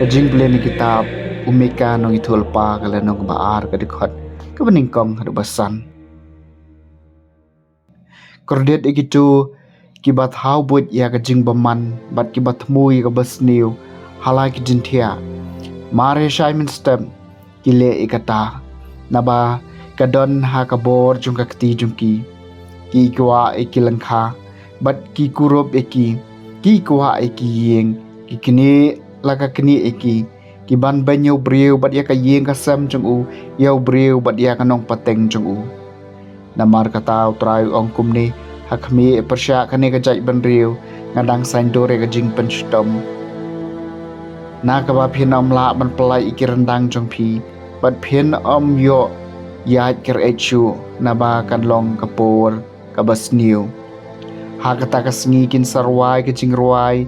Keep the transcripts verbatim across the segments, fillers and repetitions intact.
Jingpule na kitab u Mika nongïathuhlypa, ka lynnong ba ar, ka dkhot kaba nyngkong haduh ba san. Kordit ïa kito kiba thaw buit ïa ka jingbymman bad kiba thmu ïa kaba sniew ha la ki jingthiah. Mar ïa shai mynstep ki leh ïa kata, naba ka don ha ka bor jong ka kti jong ki. Ki kwah ïa ki lyngkha bad ki kurup ïa ki, ki kwah ïa ki ïing, ki knieh la ka knieh ïa ki, ki ban beiñ ïa u briew bad ïa ka ïing ka sem jong u, ïa u briew bad ïa ka nongpateng jong u. Namar kata U Trai u ong kumne: Ha khmih, pyrshah kane ka jaitbynriew, nga dang saiñdur ïa ka jingpynshitom, na kaba phin ym lah ban pyllait ïa ki ryndang jong phi, bad phin ym ïoh ïaid kyreit shuh, naba kan long ka por kaba sniew. Ha kata ka sngi kin sa rwai ka jingrwai,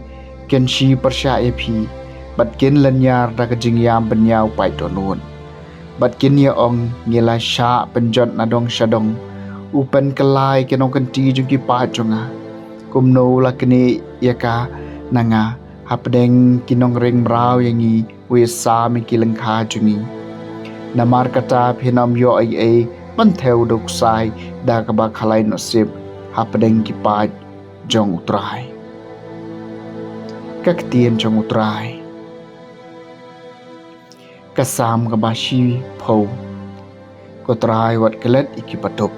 kin shi pyrshah ïa phi, bad kin lynñiar da ka jingïam bynñiaw paid dohnud. Bad kin ïa ong: Ngi la shah pynjot na dong sha dong, u pynkylla ïa ki nongkynti jong ki paid jong nga. Kumno u la knieh ïa ka na nga, hapdeng ki nongring mraw ïa ngi, u ïasam ïa ki lyngkha jong ngi. Namar kata phin ym ïoh ei ei ban thew da u ksai da kaba khalai nusip hapdeng ki paid jong U Trai. Ka ktien jong U Trai. Ka Salm kaba shiphew. Ko Trai, wat klet ïa ki baduk.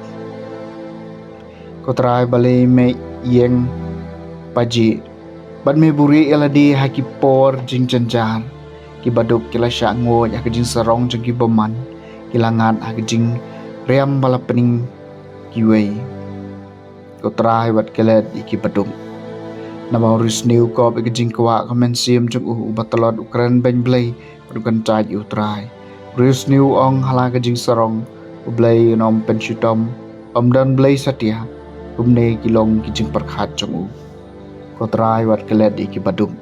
Ko Trai, balei me ïeng pajih bad me buhrieh ïa lade ha ki por jingjynjar? Ki baduk ki la shah nguid ha ka jingsarong jong ki bymman, ki la ngat ha ka jingriam ba la pynïeng kiwei. Ko Trai, wat klet ïa ki baduk. Naba u riewsniew u kop ïa ka jingkwah ka mynsiem jong u, uba tlot u kren beiñ Blei bad u kyntait ïa U Trai. U riewsniew u ong ha la ka jingsarong: U Blei un ym pynshitom, ym don Blei satia. Kumne ki long ki jingpyrkhat jong u. Ko Trai, wat klet ïa ki baduk.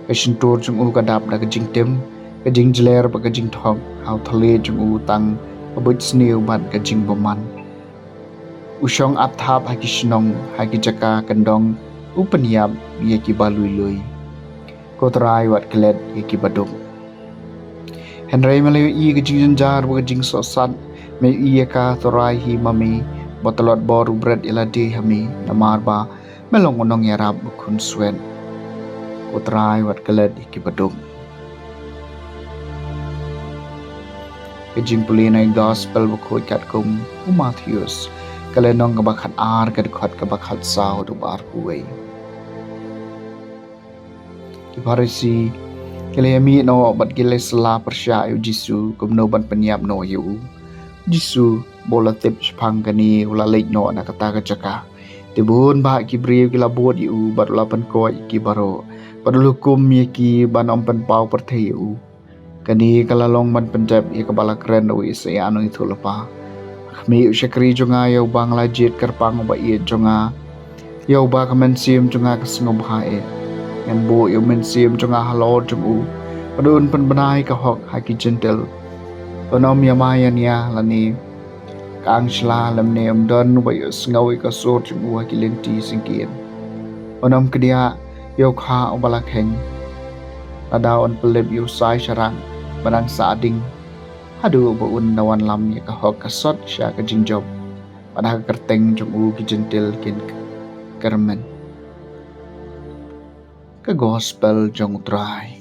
Ka shyntur jong u ka dap da ka jingtim, ka jingjler bad ka jingthok. Ha u thylliej jong u tang ka buit sniew bad ka jingbymman. U shong ap thap ha ki shnong, ha ki jaka kyndong u pynïap ïa kiba lui lui. Ko Trai, wat klet ïa ki baduk. Hynrei me la ïohi ïa ka jingjynjar bad ka jingsohsat, me ïohi ïa ka. Trai hi ma me, ba tlot bor u bret ïa lade ha me, namar ba me long u nongïarap bakhuid swet. Ko Trai, wat klet ïa ki baduk. Ka jingpule na ka Gospel bakhuid katkum u Mathaios, ka lynnong kaba khatar, ka dkhot kaba khatsaw haduh ba arphew wei. Ki Pharisi ki la ïamih noh bad ki la sla pyrshah ïa U Jisu kumno ban pynïap noh ïa u. U Jisu ba u la tip shaphang kane, u la leit noh na kata ka jaka. Te bun bah ki briew ki la bud ïa u bad u la pynkoit ïa ki baroh, bad u la hukum ïa ki ban ym pynpaw pyrthei ïa u. Kane ka la long ban pyndep ïa kaba la kren da u Isaïah nongïathuhlypa: Khmih, u shakri jong nga, ïa uba nga la jied kyrpang, uba ïeit jong nga, ïa uba ka mynsiem jong nga ka sngewbha eh. Ngan buh ïa u Mynsiem jong nga halor jong u, bad un pynbna ïa ka hok ha ki Jentil. Un ym ïamai ïania lane ka angshla, lymne ym don uba ïohsngew ïa ka sur jong u ha ki lynti syngkien. Un ym kdiah ïa u kha uba la kheiñ, lada un pynlip ïa u sai sharak ba dang sah ding, haduh ba un da wanlam ïa ka hok ka sot sha ka jingjop, bad ha ka kyrteng jong u ki Jentil kin kyrmen. Ka Gospel jong U Trai.